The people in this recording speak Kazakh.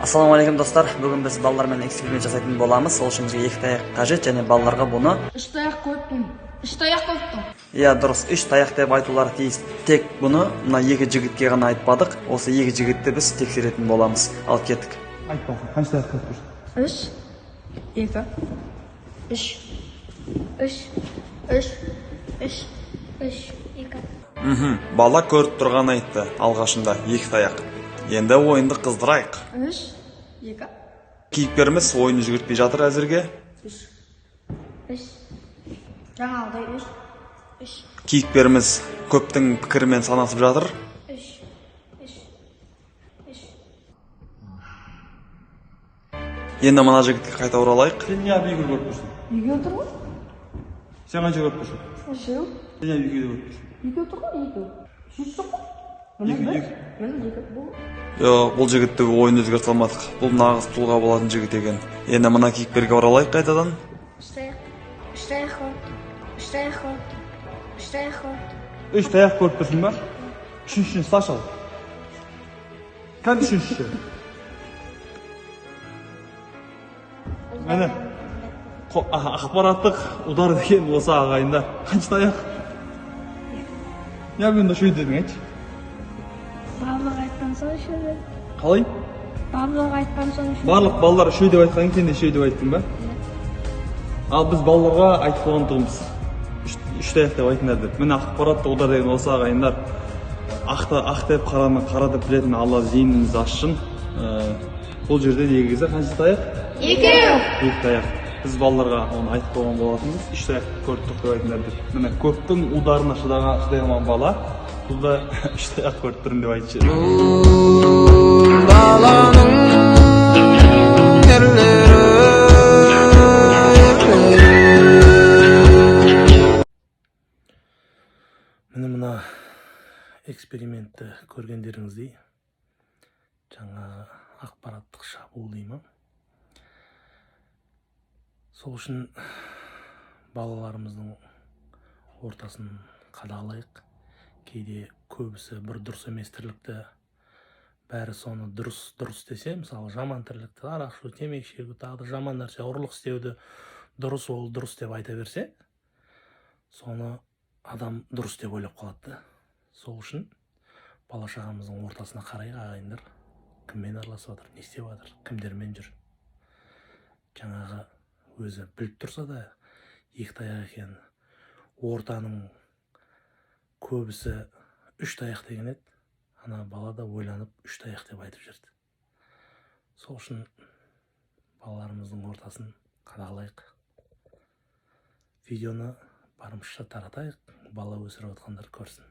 Ассалаумағалейкум, достар! Бүгін біз балалармен эксперимент жасайтын боламыз. Ол үшін бізге екі таяқ қажет және балаларға бұны Үш таяқ қойыптым, үш таяқ қойыптым. Иә, дұрыс, үш таяқ деп айтулары тиіс. Тек бұны мына екі жігітке ғана айтпадық. Осы екі жігітті біз тексеретін боламыз. Ал кеттік. Айт басын, қанша таяқ көріп тұрсың? Үш, екі, үш, үш, үш, үш, үш, екі. Бала көріп тұрған айтты алғашында екі таяқ. Енді ойынды қыздырайық. Үш, екі. Кейіпкеріміз ойын жүгіртпей жатыр әзірге. Үш, үш, жаңағыдай, үш, үш. Кейіпкеріміз көптің пікірімен санасып жатыр. Үш, үш, үш. Енді мына жігітке қайта оралайық. Сен неғып екеу көріп тұрсың? Екеу тұр ғой. Сен қанша көріп тұрсың? Үшеу. Сен неғып екеу көріп тұрсың? Екеу тұр ғой, екеу. Үшеу тұр ғой. Екі, екі. Міне, екі бұл. Жоқ, бұл жігітті ойын өзгерте алмадық. Бұл нағыз тұлға болатын жігіт екен. Енді мына кейіпкерге оралайық қайтадан. Үш таяқ, үш таяқ қойыптым, үш таяқ қойыптым, үш таяқ қойыптым. Үш таяқ көріп тұрсың ба? Үшіншісін салшы, ал кәне, үшіншісі. Міне, ақпараттық удар деген осы, ағайындар. Қанша таяқ? Неғып енді үшеу дедің, айтшы? Барлығы айтқан соң үшеу дедім. Қалай? Барлығы айтқан соң үшеу. Барлық балалар үшеу деп айтқан, сен де үшеу деп айттың ба? Ал біз балаларға айтып қойған тұғынбыз, үш таяқ деп айтыңдар деп. Міне, ақпараттық удар деген осы, ағайындар. Ақты ақ деп, қараны қара деп білетін Алла зейінімізді ашсын. Бұл жерде негізі қанша таяқ? Екеу. Екі таяқ. Біз балаларға оны айтып қойған болатынбыз, үш таяқ көріп тұрық деп айтыңдар деп. Міне, көптің ударына шыдай алмаған бала бұл да үш таяқ көріп тұрмын деп айтып жіберді. Даланың ерлері, ерлері. Міне, мына экспериментті көргендеріңіздей, жаңағы ақпараттық шабуыл дей ма, сол үшін балаларымыздың ортасын қадағалайық. Кейде көбісі бір дұрыс емес тірлікті, бәрі соны дұрыс, дұрыс десе, мысалы, жаман тірлікті, арақ ішу, темекі шегу, тағы да жаман нәрсе, ұрлық істеуді дұрыс, ол дұрыс деп айта берсе, соны адам дұрыс деп ойлап қалады да. Сол үшін бала шағамыздың ортасына қарайық, ағайындар, кіммен араласып жатыр, не істеп жатыр, кімдермен жүр. Жаңағы өзі біліп тұрса да екі таяқ екенін, ортаның көбісі үш таяқ деген еді, ана бала да ойланып үш таяқ деп айтып жіберді. Сол үшін балаларымыздың ортасын қадағалайық, видеоны барымызша таратайық, бала өсіріп жатқандар көрсін.